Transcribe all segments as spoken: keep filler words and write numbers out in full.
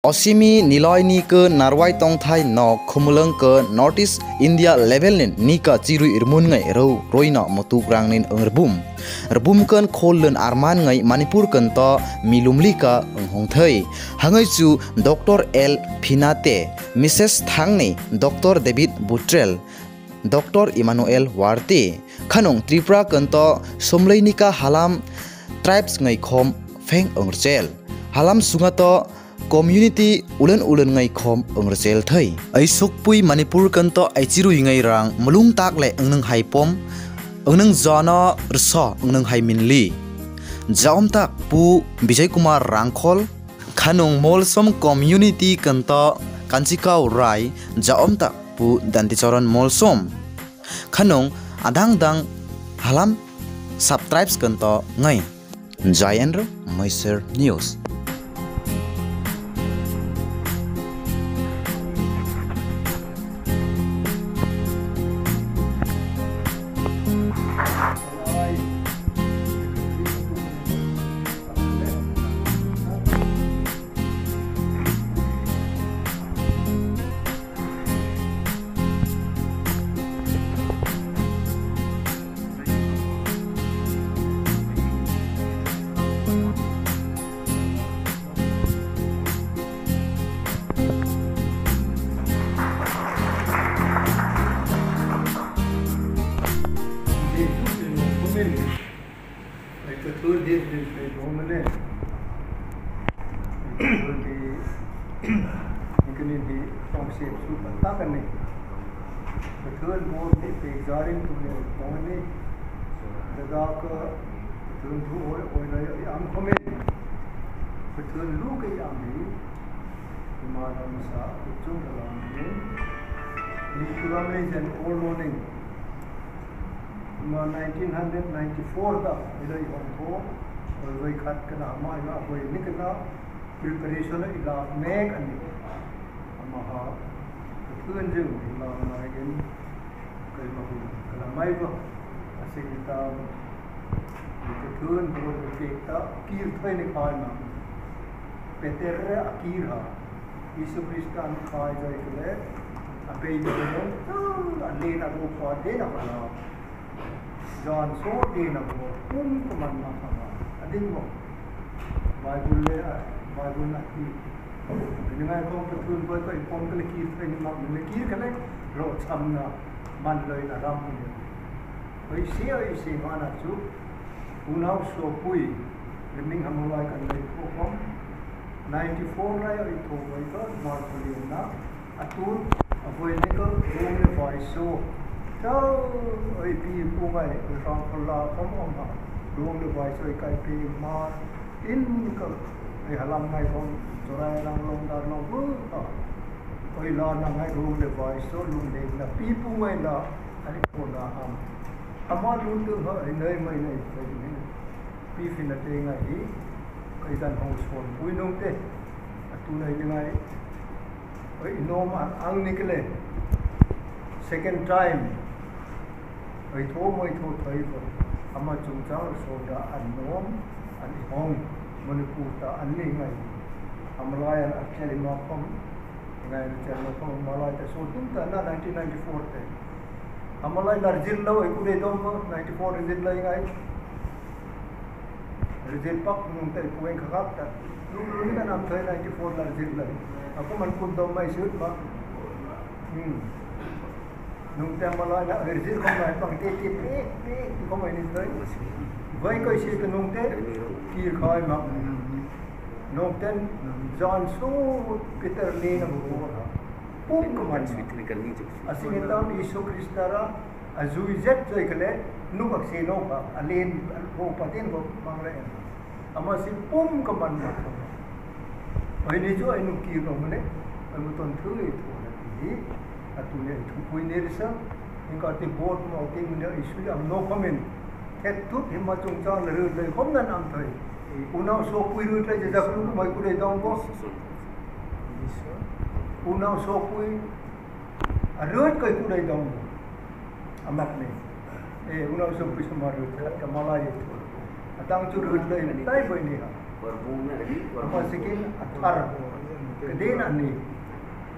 Osimi Niloini khe narwai tongthai nok khumulwng khe North East India level ni nika chirwi rwmwng ngai rw roino mutuk rangni wng rbum. Rbum khe khol lwn arman ngai Manipur khe to milumlika wng hongthai. Hangaichu Doctor L Phinate, Missus Thangni, Doctor David Butrel, Doctor Emmanuel Warte, khanung Tripura khe to somlainika halam tribes ngai khom pheng wng rchel. Halam sunga to community ulen ulen ngai khom wng rchel thai. Ai sukpui Manipur khe to ai chirwi ngai rang mulung tak le wngnung hai pom, wngnung jana rso wngnung hai minli. Jaom tak pu Bijay Kumar Rangkhol, khanung Molsom community khe to Kanchikau Rai, jaom tak pu Danticharan Molsom. Khanung adang dang halam subtribes khe to ngai. Jayendra Mysore News. Ai, kethur di, di, di, di, dong mane. Ai, kethur di, ini kini di, tong siap su, tak kan ni. Kethur bo di, di, jaring tu ni, dong ni. Daga ke, kethur tu, oi, oi, oi, oi, am komen. Kethur lu ke am ni. Ima ram sa, kuchung dalam ni. Ni tulang ni jen all morning. Mo nineteen hundred ninety-four ta ilai hong ko, oi khat kana ama ina oi ni kana preparation ila mek ani. Ama ha, kethun jeng ila na yen, kai ma hu, kala mai ba, asing ta, kethun bo ke ta, kir thai ni khai ma. Peter re akir ha. Jisu Khristo ang khai jai kele, abei jai kele, ale na go pa de na bala. John so de na go, pum kuman ma kama. Ading mo. Bible le, Bible na ki. Ini ngai kong petun boy ko ipon kele kir kele ni mak le kir kele ro cham na man loi na ram ni. Oi si oi si mana chu. Unau sopui, riming hamalai kan lai thokom, ninety-four lai oi thok oi ka, Martholian na, atur, avoid ni ka, rong le vai so, chau, oi pi pu ngai, rong pala kom om ha, rong le vai so, kai pi mar, in ka, oi halam ngai kom, jorai lang long dar long bu, ha, oi la na ngai rong le vai so, lung le na, pi pu ngai la, ani ko na am. Ama lun tu ha, ai nai mai nai, ai nai. Pi fina te ngai hi, kai dan hong son pui nong te. Atu nai ngai. Oi, inom ang, ang nikle. Second time. Oi, tho moi tho thoi ko. Ama chungchang so da an nom, an i hong, Manipur ta an ni ngai. Ama lai an actually ma khom, ngai ni chen ma khom, ma lai ta so tum ta na nineteen ninety-four te. Ama lai lar jil lo, oi, kure dom ko, ninety-four jil lo ngai. Rizil pak nung tei pueng khakak ta. Nung nung ni kan am thoi ninety-four la rizil la. Aku man kun dom mai sut ba. Hmm. Nung te ma la na rizil khom lai pang te te pe pe khom ai ni thoi. Vai koi si te nung te ki khai ma. Nung ten John su Peter ni na bu. Pum ko man. Asing tam Isu Krista ra. A jui zet joi kele, nukak se nokak, a len, a ko patin ko mang le. Ama si pum ka man ma ko. Oi ni jo ai nuk ki no mane, ai mo ton thu le thu le ki. A tu le thu pui ne risa. Inka ti bot mo ti mo ne isu am no comment. Ket tu hima chung chang le le khom nan am thoi. Unau so pui ru tai je jak lu mai ku dai dong ko. Unau so pui a ru kai ku dai dong ko. Amak ni. Eh, unau sung pui sung maru, ka malai. Atang chu rut loi, tai boi ni ha. Ama sikin athar. Kedin ani.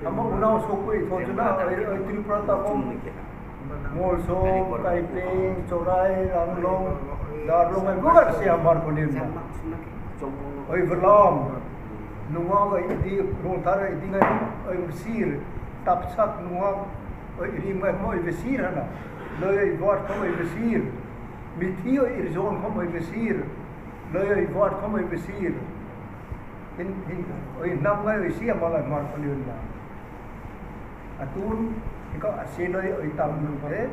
Amo unao sokoi thonjuna oi, oi Tripura tabung. Molsom, Kaipeng, Chorai, Ranglong, Darlong, ai bugar si amar konin na. Oi Verlam. Nungwa oi di Rongthar oi di ngai oi Sir. Tapsak nungwa oi ri mai oi Sir hana. Loi oi buar kom oi Sir. Mithi oi Irjon kom oi Sir. Loi oi buar kom oi Sir. Hin, hin, oi nam ngai oi sia malai mar paliun na. Atun, iko asiloi oi tam nung pare,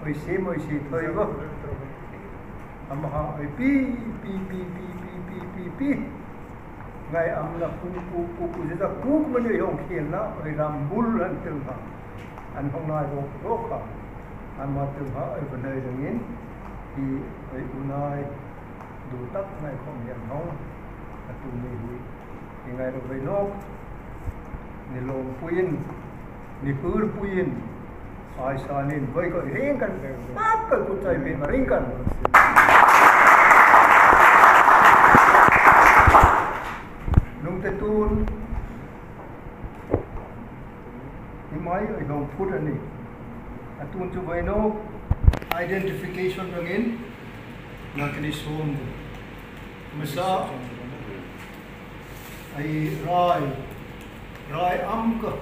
oi sim oi si thoi bo. Amaha oi pi, pi, pi. Ngai amna ku, ku, ku, ku, jeda ku, ku mani oi hong khiel na, oi rambul han tel ha. An hong nai ro, ro ka. An ma tel ha, oi benai rengin, i, oi unai. Dutak nai khom yang hong, atuni hi, ingai rok bai nok, ni long puin, ni pur puin, ai sanin bai ko ring kan, pat ko kutai bin ring kan. Nung te tun, Imai oi hong put ani. Atun chu bai no identification rangin nakini som. Masa ai rai, rai am ka